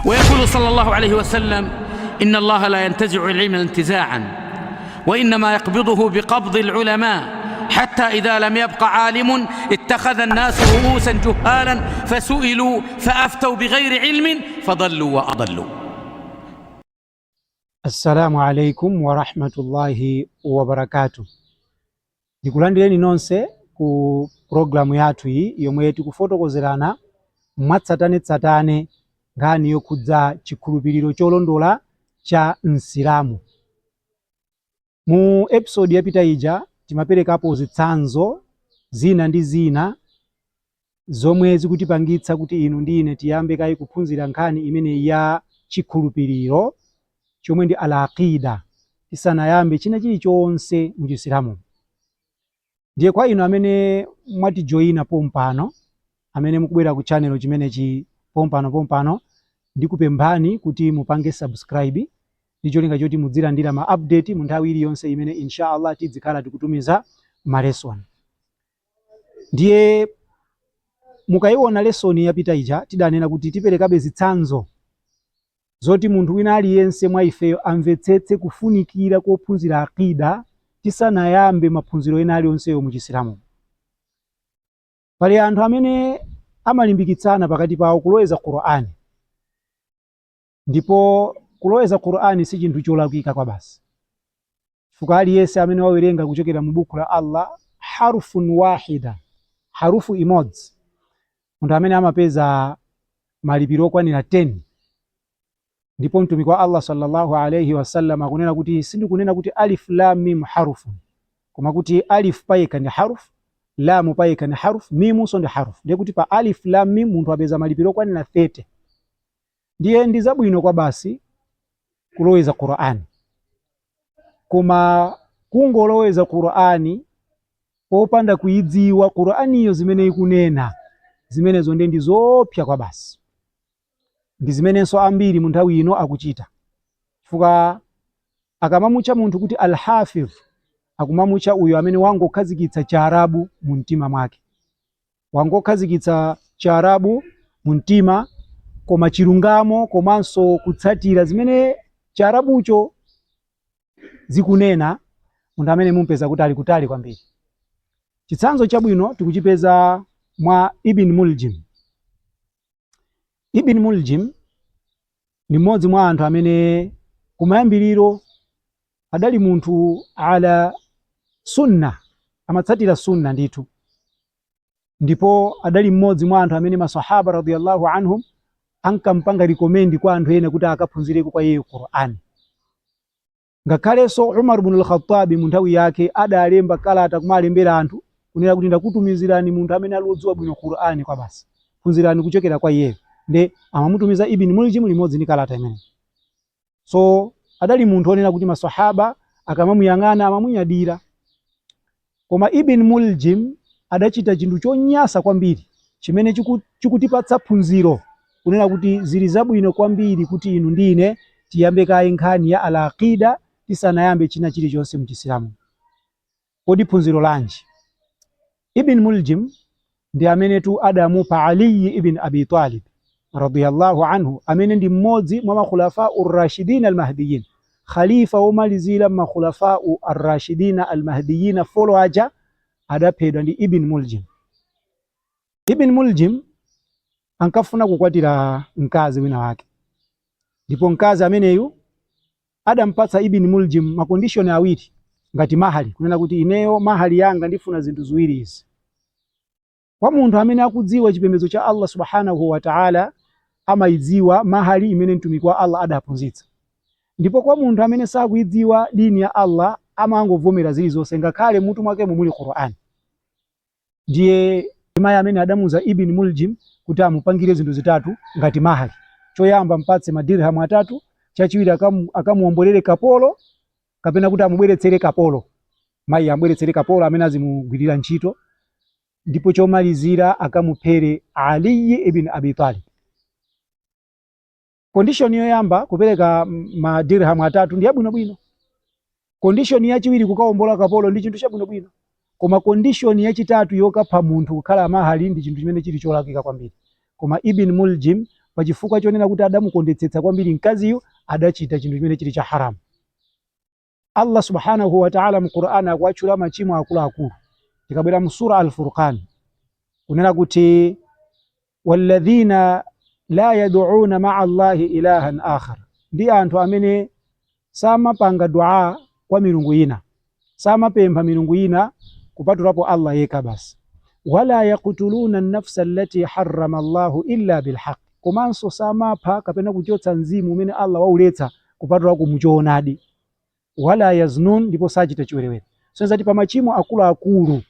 ويقول صلى الله عليه وسلم: إن الله لا ينتزع العلم انتزاعا، وإنما يقبضه بقبض العلماء، حتى إذا لم يبق عالم اتخذ الناس رؤوسا جهالا فسئلوا فأفتوا بغير علم فضلوا وأضلوا. Assalamu alaikum warahmatullahi wabarakatuh. Ndikulandireni nonse ku programu yathu iyi yomwe tikufotokozerana mwatsatanetsatane nkhani yokhudza chikhulupiriro cholondola cha Msilamu. Mu episode yapita ija timaperekapo zitsanzo zina ndi zina zomwe zikutipangitsa kuti inu ndi ine tiyambe kaye kuphunzira nkhani imeneyi ya chikhulupiriro chomwe ndi al-aqida tisanayambe china chilichonse mu Chisilamu. Ndiye kwa inu amene mwatijoyina pompano, amene mukubwera ku channel chimenechi pompano pompano, ndikupemphani kuti mupange subscribe ndi cholinga choti mudzilandira ma update mu nthawi iliyonse imene inshallah tidzikhala tikutumiza ma lesson. Ndiye mukayiona lesson yapita ija, tidanena kuti tiperekabe zitsanzo zoti munthu wina aliyense mwa ifeyo amvetsetse kufunikira kophunzira aqida tisanayambe maphunziro ena alionseyo mu Chisilamu. Pali anthu amene amalimbikitsana pakati pawo kuloweza Qur'ani, ndipo kuloweza Qur'ani si chinthu cholakwika kwa basi, chifukwa aliyense amene wawerenga kuchokera mu buku la Allah harfun wahida, harufu imodzi, munthu amene amapeza malipiro okwanira 10. Ndipo Mtumiki wa Allah sallallahu alayhi wasallam akunena kuti, sindikunena kuti alif lam mim harufun, koma kuti alif payekha ndi haruf, lamu payekha ndi haruf, mimunso ndi haruf. Ndiye kuti pa alif lam mim munthu apeza malipiro okwanira 30. Ndiye ndi zabwino kwa basi kuloweza Qur'ani, koma kungoloweza Qur'ani popanda kuidziwa Qur'aniyo zimene ikunena, zimenezo ndiye ndi zoopsa kwa basi. Ndi zimenenso ambiri mu nthawi ino akuchita, chifukwa akamamutcha munthu kuti alhafidh, akumamutcha uyo amene wangokhazikitsa Chaarabu mu mtima mwake, wangokhazikitsa Chaarabu mu mtima, koma chilungamo komanso kutsatira zimene Chaarabucho zikunena, munthu amene mumpeza kuti ali kutali kwambiri. Chitsanzo chabwino tikuchipeza mwa Ibn Muljim. Ibn Muljim ni mmodzi mwa anthu amene kumayambiriro adali munthu ala sunna, amatsatira sunna ndithu, ndipo adali mmodzi mwa anthu amene masahaba radiyallahu anhum ankampanga recommend kwa anthu ena kuti akaphunzireko kwa iye Qur'an. Ngakhalenso Umar ibn al-Khattab mu nthawi yake adalemba kalata kumalembera anthu kunena kuti, "Ndakutumizirani munthu amene ali wodziwa bwino Qur'ani kwa basi, phunzirani kuchokera kwa iyeyo." Nde amamutumiza Ibn Muljim limodzi ndi kalata imene. So adali munthu onena kuti masahaba akamamuyang'ana amamunyadira. Koma Ibn Muljim adachita chinthu chonyasa kwambiri chimene chikutipatsa phunziro kunena kuti zili zabwino kwambiri kuti inu ndi ine tiyambe kaye nkhani ya al-aqida tisanayambe china chilichonse mu Chisilamu. Kodi phunziro lanji? Ibn Muljim ndi amene tu adamupha Ali ibn Abi Talib radiyallahu anhu, amene ndi mmodzi mwa makhulafa urrashidina almahdiyin, khalifa womalizira makhulafa arrashidina almahdiyin four aja adaphedwa ndi Ibn Muljim. Ibn Muljim ankafuna kukwatira mkazi wina wake, ndipo mkazi ameneyu adampatsa Ibn Muljim ma condition awiri ngati mahali, kunena kuti, "Ineyo mahali yanga ndifuna zinthu ziwiri izi." Kwa munthu amene akudziwa chipembedzo cha Allah subhanahu wa ta'ala, amayidziwa mahali imene Mtumiki wa Allah adaphunzitsa, ndipo kwa munthu amene sakuidziwa dini ya Allah, amangovomera zilizonse ngakhale mutu mwakemo muli Qur'an. Ndiye mayi amene adamuza Ibn Muljim kuti amupangire zinthu zitatu ngati mahali. Choyamba, mpatse madirhamu 3. Chachiwiri, akamuombolere kapolo, kapena kuti amubweretsere kapolo, mayi amubweretsere kapolo amene azimugwirira ntchito, ndipo chomalizira, akamuphere Ali ibn Abi Talib. Condition yoyamba, kupereka madirhamu 3, ndi yabwinobwino. Condition yachiwiri, kukawombola kapolo, ndi chinthu chabwinobwino. Koma condition yachitatu, yokapha munthu kukhala mahali, ndi chinthu chimene chili cholakwika kwambiri. Koma Ibn Muljim Pachifukwa chonena kuti adamukondetsetsa kwambiri mkaziyu, adachita chinthu chimene chili cha haramu. Allah subhanahu wa ta'ala mu Qur'an akuwatchula machimo akuluakulu. Tikabwera mu sura Al-Furqan, kunena kuti walladhina la yad'una ma'a Allahi ilahan akhar, ndi anthu amene samapanga dua kwa milungu ina, samapempha milungu ina kupatulapo Allah yekha basi. Wala yaqtuluna an-nafsa allati harrama Allahu illa bilhaq, komanso samapha kapena kuchotsa mzimu umene Allah wauletsa kupatulako muchoonadi. Wala yaznun, ndipo sachita chiwerewere. So zati pa machimo akuluakulu,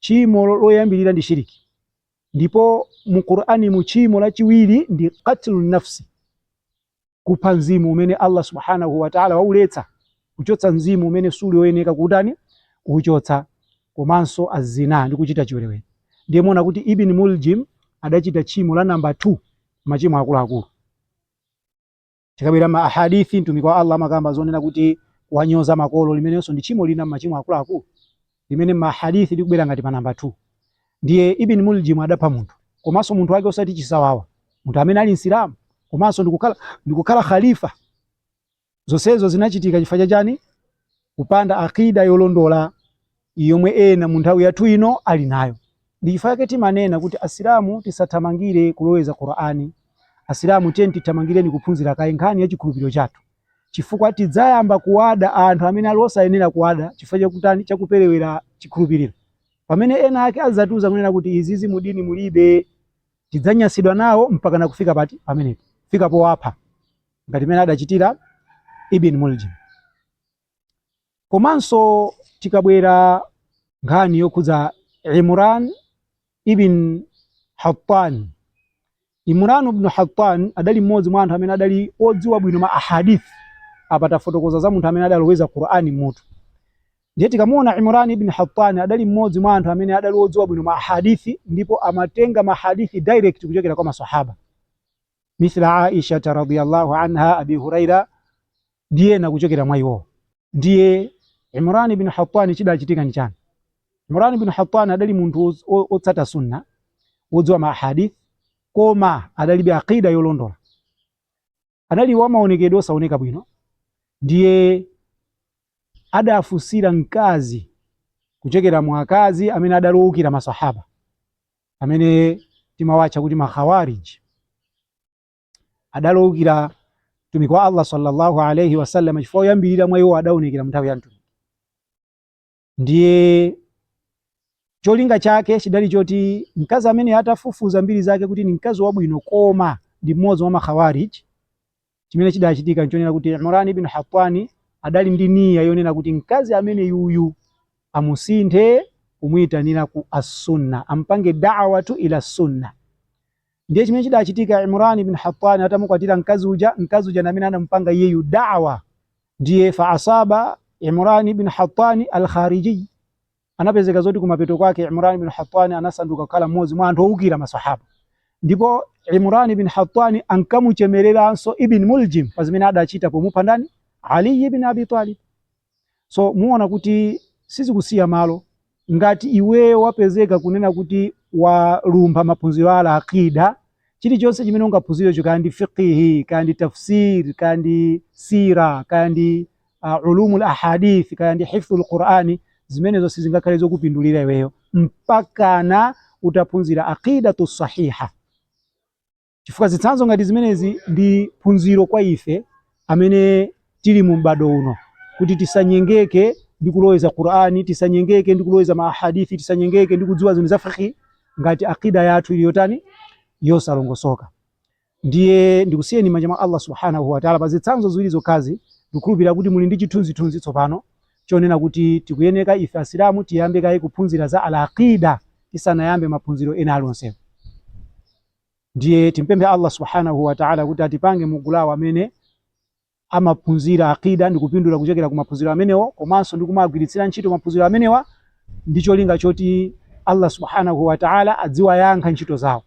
chimo loyambirira ndi shiriki, ndipo mu Qur'ani mu chimo lachiwiri ndi qatlu nafsi, kupha mzimu umene Allah subhanahu wa ta'ala wauletsa, kuchotsa mzimu umene suli woyeneka kutani, kuuchotsa, komanso azina ndi kuchita chiwerewere. Ndiye muona kuti Ibn Muljim adachita chimo la namba 2 machimo akuluakulu. Tikabwera ma ahadithi, mtumiki wa Allah amakamba zonena kuti wanyoza makolo, limenenso ndi chimo lina machimo akuluakulu limene ma hadithi likubwera ngati pa namba 2. Ndiye Ibn Muljim adapha munthu, komanso munthu wake osati chisawawa, munthu amene ali Msilamu, komanso ndikukhala khalifa. Zonsezo zinachitika chifukwa cha chani? Kupanda akida yolondola yomwe ena mu nthawi yathu ino ali nayo. Ndi chifukwa chake timanena kuti Asilamu tisathamangire kuloweza Qur'ani. Asilamu tiyeni tithamangireni kuphunzira kaye nkhani ya chikhulupiriro chathu, chifukwa tidzayamba kuwada anthu amene ali osayenera kuwada chifukwa chakutani, chakuperewera chikhulupiriro, pamene ena ake adzatiuza kunena kuti izizi mudini mulibe. Tidzanyasidwa nawo mpaka nakufika pati pamenepo, fika powapha ngati mene adachitira Ibn Muljim. Komanso tikabwera nkhani yokhudza Imran ibn Hattan. Imran ibn Hattan adali mmodzi mwa anthu amene adali odziwa bwino ma ahadith. Apa tafotokoza za munthu amene adaloweza Qur'ani mutu. Ndiye tikamuona Imran ibn Hattan adali mmodzi mwa anthu amene adali odziwa bwino ma ahadithi, ndipo amatenga ma hadithi direct kuchokera kwa masahaba mithla Aisha radhiyallahu anha, Abi Huraira ndiye na kuchokera mwa iwo. Ndiye Imran ibn Hattan chidachitika ni chani? Imran ibn Hattan adali munthu otsata sunna, wodziwa ma hadith, koma adalibe aqida yolondola, adali wa maonekedwe osaoneka bwino. Ndiye adafunsira mkazi kuchokera mwa akazi amene adalowukira masahaba amene timawatcha kuti makhawarij. Adalowukira mtumiki wa Allah sallallahu alayhi wasallam chifukwa oyambirira mwa iwo adaonekera mu nthawi ya mtumiki. Ndiye cholinga chake chidali choti mkazi amene atafufuza mbiri zake kuti ni mkazi wabwino koma ndi mmodzi wa makhawarij, chimene chidachitika nchonena kuti Imran ibn Hattani adali ndi niya yonena kuti mkazi amene yuyu amusinthe kumuyitanira ku as-sunna, ampange da'watu ila sunna. Ndiye chimene chidachitika, Imran ibn Hattani atamukwatira mkazi uja, mkazi uja namene anampanga iyeyu da'wa. Ndiye fa asaba Imran ibn Hattani al-Khariji, anapezeka zoti kumapeto kwake Imran ibn Hattani anasanduka kukhala mmodzi mwa anthu owukira masahaba. Ndipo Imran ibn Hattani ankamuchemereranso Ibn Muljim pa zimene adachita pomupha ndani? Ali ibn Abi Talib. So muona kuti sizikusiya malo. Ngati iweyo wapezeka kunena kuti walumpha maphunziro ala aqida, chilichonse chimene ungaphunzire, kaya ndi fiqhi, kaya ndi tafsir, kaya ndi sira, kaya ndi ulumul ahadith, kaya ndi hifdhul Qur'ani, zimenezo sizingakhale zokupindulira iweyo mpakana utaphunzira aqidatu sahiha. Chifukwa zitsanzo ngati zimenezi ndi phunziro kwa ife amene tili mu m'bado uno, kuti tisanyengeke ndi kuloweza Qur'ani, tisanyengeke ndi kuloweza mahadithi, tisanyengeke ndi kudziwa zinthu za fiqhi ngati aqida yathu ili yotani, yosalongosoka. Ndiye ndikusiyeni manja mwa Allah subhanahu wa ta'ala pa zitsanzo ziwiri zokhazi. Ndikukhulupirira kuti muli ndi chithunzithunzi tsopano chonena kuti tikuyeneka ife Asilamu tiyambe kaye kuphunzira za al-aqida tisanayambe maphunziro ena aliwonsewo. Ndiye timpemphe Allah subhanahu wa ta'ala kuti atipange mugulawo amene amaphunzira aqida ndi kupindula kuchokera ku maphunziro amenewo, komanso ndi kumagwiritsira ntchito maphunziro amenewa ndi cholinga choti Allah subhanahu wa ta'ala adziwayankha ntchito zawo.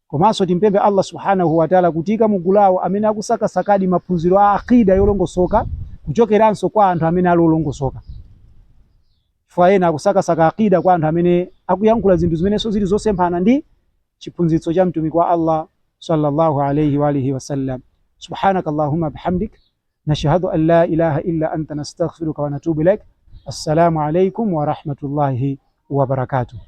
Komanso timpemphe Allah subhanahu wa ta'ala kutika mugulawo amene akusakasakadi maphunziro a aqida yolongosoka kuchokeranso kwa anthu amene ali olongosoka, chifukwa ena akusakasaka aqida kwa anthu amene akuyankhula zinthu zimenenso zili zosemphana ndi chiphunzitso cha mtumiki wa Allah Sallallahu alayhi wa alihi wasallam. Subhanaka allahumma bihamdik nashhadu an la ilaha illa anta nastaghfiruka wa natubu ilaik. Assalamu alaykum wa rahmatullahi wa barakatuh.